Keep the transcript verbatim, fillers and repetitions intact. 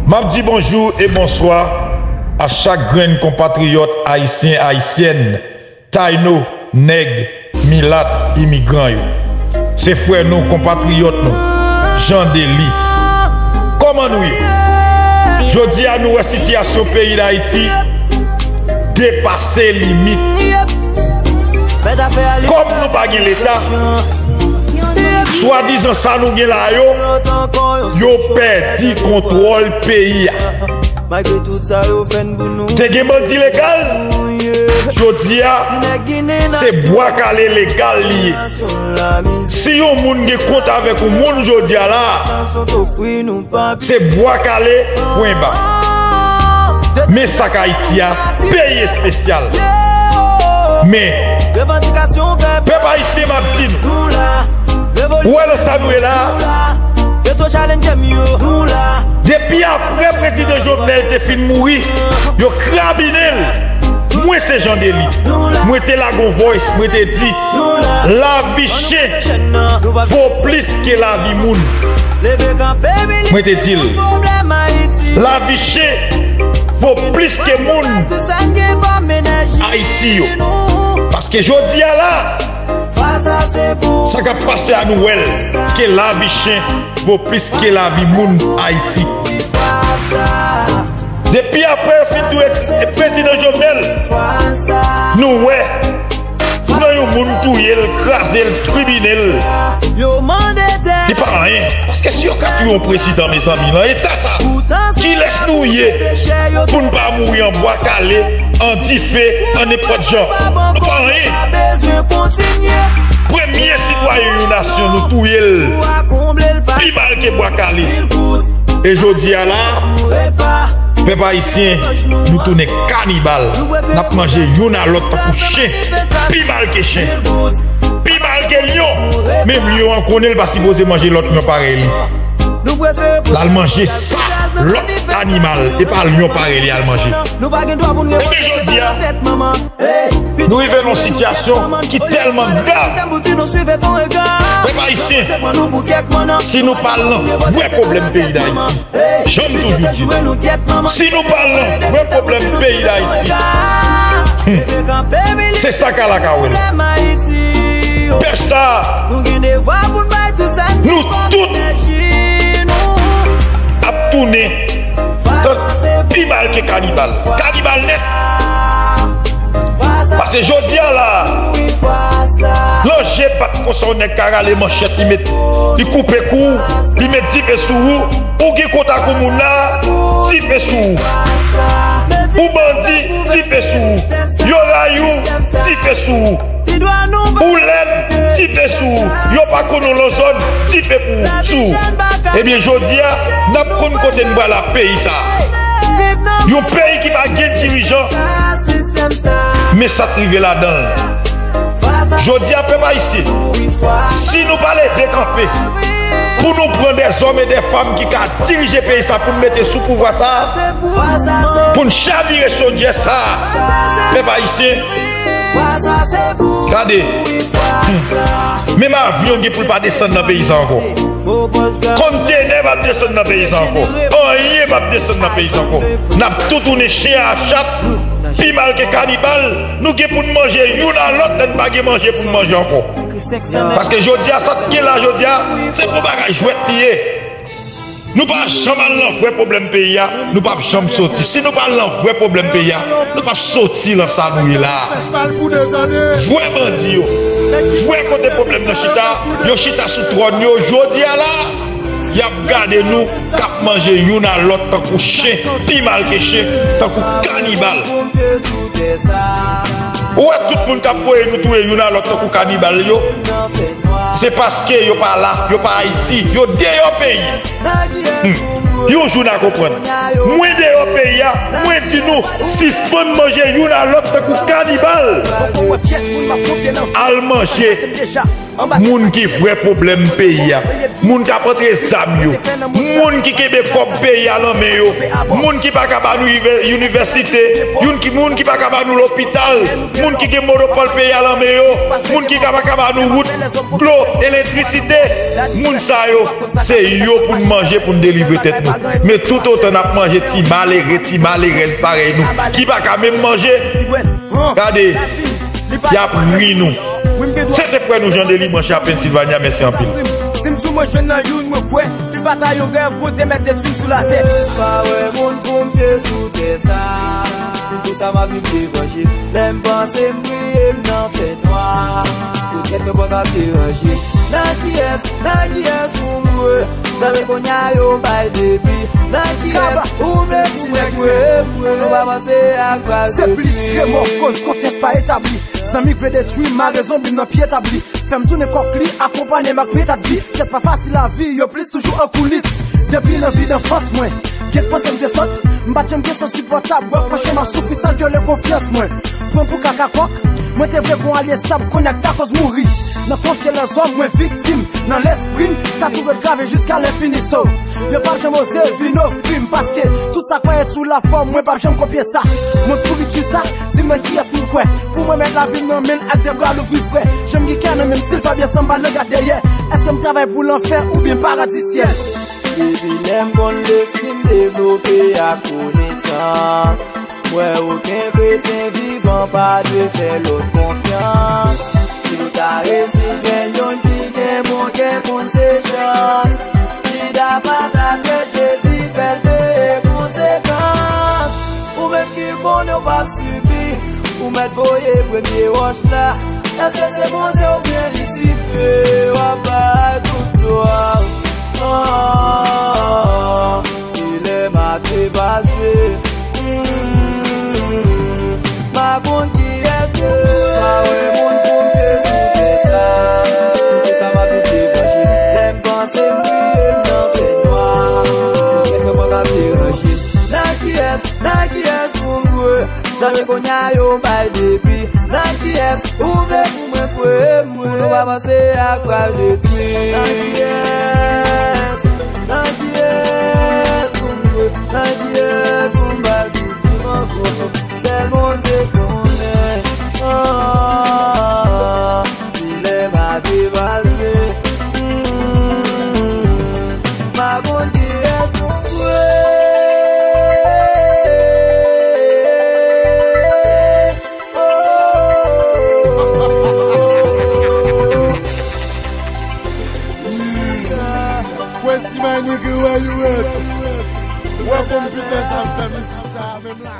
M ap di bonjou e bonswa a chak grenn konpatriyòt ayisyen, ayisyèn, tayno, nèg, milat, imigran yo. Se frè nou, konpatriyòt nou, Jean Dely. Kòman nou ye? Jodi a, nou wè sitiyasyon peyi Dayiti depase limit. Kòm nou pa gen Leta, swadizan sa nou gen la yo, yo pèdi kontwòl peyi a. Te gen bandi legal, jodi a, se bwa kale legal li ye. Si yon moun gen kont avèk yon moun jodi a la, se bwa kale, pwen ba. Men sa k Ayiti a, peyi espesyal. Men, pèp ayisyen, m ap di nou, ou wè nan sa nou ye la a? Depi apre prezidan Jovenel te fin mouri, yo krabinen l. Mwen se Jean Dely. Mwen te lage yon voice, mwen te di, lavi chen vo plis ke lavi moun. Mwen te di l, lavi chen vo plis ke moun Ayiti yo. Paske jodi a la, sa k ap pase a, nou wè l, ke lavi chen vo plis ke lavi moun Ayiti. Depi apre yo fin touye prezidan Jovenel, nou wè, pran yon moun touye l, kraze l, tribine l. Li pa anyen. Paske si yo ka touye yon prezidan, mezanmi, nan eta sa, kilès nou ye pou n pa mouri an bwa kale, an dife, an nenpòt jan? Nou pa anyen. Premye sitwayen yon nasyon, nou touye l pi mal ke bwa kale. E jodi a la, pèp ayisyen, nou tounen kanibal. N ap manje youn a lòt tankou chen, pi mal ke chen, pi mal ke lyon. Menm lyon an konnen l pa sipoze manje lòt lyon parèy li. L al manje sa lòt animal, e pa lyon parèy li al manje. Ebyen, jodi a, nou rive nan yon sitiyasyon ki tèlman grav. Pèp ayisyen, si nou pa lan vrè pwoblèm peyi Dayiti, jan m toujou di, si nou pa lan vrè pwoblèm peyi Dayiti, hmm, se sa k al ak a wè l. Pèp sa a, nou tout ap tounen pi mal ke kanibal. Kanibal nèt. Paske jodi a la, lanje pa t konsa yon nèg ka rale manchèt, li met, li koupe kou w, li met dife sou ou, ou gen kontak yon moun la, dife sou ou. Ou bandi, dife sou ou. Yo rayi w, dife sou ou. Ou lèd, dife sou ou. Yo pa konn ou nan zòn, dife pou, sou ou. Ebyen, jodi a, n ap konn kote n pral ak peyi sa a. Yon peyi ki pa gen dirijan. Men sa k rive ladan l. Jodi a, pèp ayisyen, si nou pa leve kanpe pou nou pran dèzòm e dèfanm ki ka dirije peyi sa pou n mete sou pouvwa sa a, pou n chavire chodyè sa a, pèp ayisyen, gade, hmm, menm avyon gen pou l pa desann nan peyi sa ankò. Kontenè p ap desann nan peyi sa ankò. Anyen p ap desann nan peyi sa ankò. N ap tou tounen chen a chat, pi mal ke kanibal. Nou gen pou n manje youn a lòt lè n pa gen manje pou n manje ankò. Paske jodi a, sa k gen la jodi a, se pou bagay jwèt li ye. Nou pa janm al nan vrè pwoblèm peyi a, nou p ap janm soti. Si nou pa al nan vrè pwoblèm peyi a, nou p ap soti lan sa nou ye la a. Vrè bandi yo, vrè kote pwoblèm nan chita, yo chita sou twòn yo jodi a la. Y ap gade nou k ap manje youn a lòt tankou chen, pi mal ke chen, tankou kanibal. Ou wè tout moun k ap voye nou touye youn a lòt tankou kanibal yo? Se paske yo pa la, yo pa Ayiti, yo deyò peyi. Hmm. Yon jou n a konprann. Mwen deyò peyi a, mwen di nou, sispann manje youn a lòt tankou kanibal. Al manje Moun ki vrè pwoblèm peyi a. Moun k ap antre zam yo. Moun ki kenbe kòb peyi a nan men yo. Moun ki pa ka ba nou ive-, inivèsite. Youn ki, moun ki pa ka ba nou lopital. Moun ki gen monopòl peyi a nan men yo. Moun ki ka pa ka ba nou wout, dlo, elektrisite. Moun sa yo, se yo pou n manje, pou n delivre tèt nou. Men toutotan n ap manje ti malere, ti malerèz parèy nou, ki pa ka menm manje, gade, y ap ri nou. Se te frè nou Jean Delis, branche a Pennsylvania, mèsi anpil. Si m sou mwen jwenn nan youn, mwen kwè. Si pa ta yon rèv, Bondye mèt detwi m sou latè. Pa wè moun pou m te sou tè sa. Pou sa m ap viv devan je. Lè m panse m priye, m nan fènwa. Poutèt mwen pran k ap deranje. Nan kiyès, nan kiyès pou m kwè? Zanmi kounye a yo bay depi. Nan kiyès ou vle ti nèg kwè? Pou nou pa panse ak pral detwi. Se plis remò, koz konfyans pa etabli. Zanmi k vle detwi m, a rezon bib nan pye tabli. Fè m tounen kòk li, akonpanye m ak petat bi. Tèt pa fasil lavi, yo plis toujou an koulis. Depi nan vi danfans mwen, gen k panse m te sòt. M pa t janm gen sans sipòtab, wè pwochen m ap soufri san l vyole konfyans mwen. Pran m pou kaka kòk, mwen te vle gon alye stab, kounye a k ta koz mouri. Nan konfye lèzòm, mwen viktim, nan lespri m, sa tou ret grave jiska lenfini. So, yo p ap janm oze vin ofri m, paske tout sa k pa ret sou lafòm, mwen p ap janm kopye sa. Mwen kouri di sa, di m nan kiyès pou m kwè. Pou mwen mèt lavi m nan men l ak de bra louvri frè. Janm gen kè nan men m, si l fè byen san m pa nan gad dèyè. Èske m travay pou lanfè oubyen paradi syèl? Depi lè m konn lespri m devlope ak konesans, m wè okenn kretyen vivan pa dwe fè lòt konfyans. Si w ta resi jwenn youn ki gen bon kè, konn se chans. Jida pa ta trèt Jezi, fè l peye konsekans. Ou menm ki konnen w p ap sibi, ou mèt voye premye wòch la. Èske se Bondye oubyen Lisifè w ap bay tout glwa? Oh, si lè m ap trepase, mm, m pa konn kiyès ke pa wè moun pou m te sou tè sa. Sa m ap viv devan je. Lè m panse m priye, m nan fènwa. Poutèt mwen pran k ap deranje. Nan kiyès, nan kiyès pou m kwè? Zanmi kounye a yo bay depi. Nan kiyès ou vle pou mwen kwè? Pou nou pa panse ak pral detwi. Nan kiyès, nan kiyès pou m kwè? Nan kiyès pou m bay tout vi m ankò? Sèl Bondye konnen. Oh, si lè m ap depase, mm, m pa konn kiyès pou m kwè. Oh, oh, oh, oh, oh. Quincy, my nigga, where you at? Wè konpitè sa fè mizik sa menm la.